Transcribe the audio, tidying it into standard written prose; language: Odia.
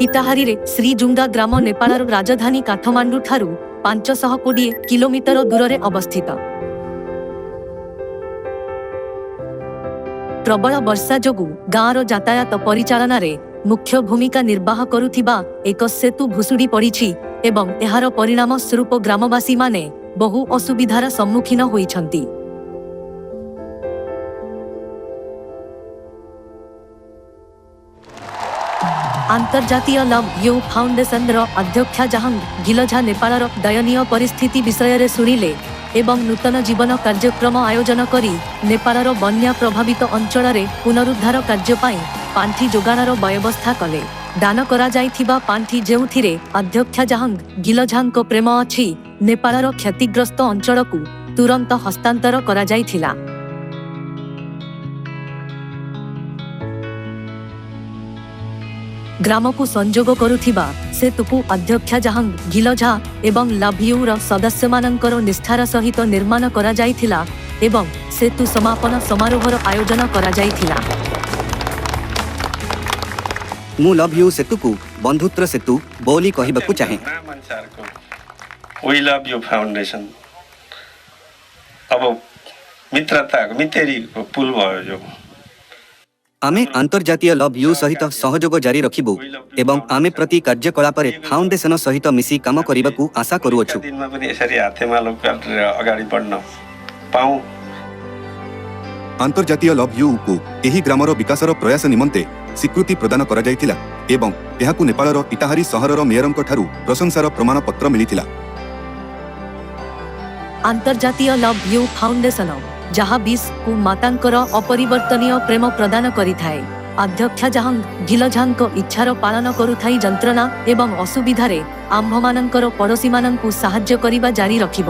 ଇଟାହାରୀରେ ଶ୍ରୀଜୁଙ୍ଗା ଗ୍ରାମ ନେପାଳର ରାଜଧାନୀ କାଠମାଣ୍ଡୁ ଠାରୁ 520 କିଲୋମିଟର ଦୂରରେ ଅବସ୍ଥିତ। ପ୍ରବଳ ବର୍ଷା ଯୋଗୁଁ ଗାଁର ଯାତାୟାତ ପରିଚାଳନାରେ ମୁଖ୍ୟ ଭୂମିକା ନିର୍ବାହ କରୁଥିବା ଏକ ସେତୁ ଭୁଶୁଡ଼ି ପଡ଼ିଛି ଏବଂ ଏହାର ପରିଣାମ ସ୍ୱରୂପ ଗ୍ରାମବାସୀମାନେ ବହୁ ଅସୁବିଧାର ସମ୍ମୁଖୀନ ହୋଇଛନ୍ତି। ଆନ୍ତର୍ଜାତୀୟ ଲଭ୍ you ଫାଉଣ୍ଡେସନର ଅଧ୍ୟକ୍ଷା ଜାହାଙ୍ଗ ଗିଲଝା ନେପାଳର ଦୟନୀୟ ପରିସ୍ଥିତି ବିଷୟରେ ଶୁଣିଲେ ଏବଂ ନୂତନ ଜୀବନ କାର୍ଯ୍ୟକ୍ରମ ଆୟୋଜନ କରି ନେପାଳର ବନ୍ୟା ପ୍ରଭାବିତ ଅଞ୍ଚଳରେ ପୁନରୁଦ୍ଧାର କାର୍ଯ୍ୟ ପାଇଁ ପାଣ୍ଠି ଯୋଗାଣର ବ୍ୟବସ୍ଥା କଲେ। ଦାନ କରାଯାଇଥିବା ପାଣ୍ଠି, ଯେଉଁଥିରେ ଅଧ୍ୟକ୍ଷା ଜାହାଙ୍ଗ ଗିଲଝାଙ୍କ ପ୍ରେମ ଅଛି, ନେପାଳର କ୍ଷତିଗ୍ରସ୍ତ ଅଞ୍ଚଳକୁ ତୁରନ୍ତ ହସ୍ତାନ୍ତର କରାଯାଇଥିଲା। ଗ୍ରାମକୁ ସଂଯୋଗ କରୁଥିବା ସେତୁକୁ ଅଧ୍ୟକ୍ଷା ଜାହାଙ୍ଗ ଗିଲଝା ଏବଂ ଲଭ୍ your ସଦସ୍ୟମାନଙ୍କର ନିଷ୍ଠାର ସହିତ ନିର୍ମାଣ କରାଯାଇଥିଲା ଏବଂ ସେତୁ ସମାପନ ସମାରୋହର ଆୟୋଜନ କରାଯାଇଥିଲା। ମୁଁ ଲଭ୍ you ସେତୁକୁ ବନ୍ଧୁତ୍ୱ ସେତୁ ବୋଲି କହିବାକୁ ଚାହେଁ। मान्छेहरूको we love you foundation अब मित्रताको मितेरीको पुल भयो यो। ଆମେ ଆନ୍ତର୍ଜାତୀୟ ଲଭ୍ you ସହିତ ସହଯୋଗ ଜାରି ରଖିବୁ ଏବଂ ଆମେ ପ୍ରତି କାର୍ଯ୍ୟକଳାପରେ ଫାଉଣ୍ଡେସନ ସହିତ ମିଶି କାମ କରିବାକୁ ଆଶା କରୁଅଛୁ। दिनमा पनि यसरी हातेमालो गरेर अगाडि बढ्न पाऊँ। ଆନ୍ତର୍ଜାତୀୟ ଲଭ୍ ୟୁକୁ ଏହି ଗ୍ରାମର ବିକାଶର ପ୍ରୟାସ ନିମନ୍ତେ ସ୍ୱୀକୃତି ପ୍ରଦାନ କରାଯାଇଥିଲା ଏବଂ ଏହାକୁ ନେପାଳର ଇଟାହାରୀ ସହରର ମେୟରଙ୍କ ଠାରୁ ପ୍ରଶଂସାର ପ୍ରମାଣପତ୍ର ମିଳିଥିଲା। ଆନ୍ତର୍ଜାତୀୟ ଲଭ୍ you foundation, ଯାହା ବିଶ୍ୱକୁ ମାତାଙ୍କର ଅପରିବର୍ତ୍ତନୀୟ ପ୍ରେମ ପ୍ରଦାନ କରିଥାଏ, ଅଧ୍ୟକ୍ଷା ଜାହାଙ୍ଗ ଗିଲଝାଙ୍କ ଇଚ୍ଛାର ପାଳନ କରୁଥାଇ ଯନ୍ତ୍ରଣା ଏବଂ ଅସୁବିଧାରେ ଆମ୍ଭମାନଙ୍କର ପଡ଼ୋଶୀମାନଙ୍କୁ ସାହାଯ୍ୟ କରିବା ଜାରି ରଖିବ।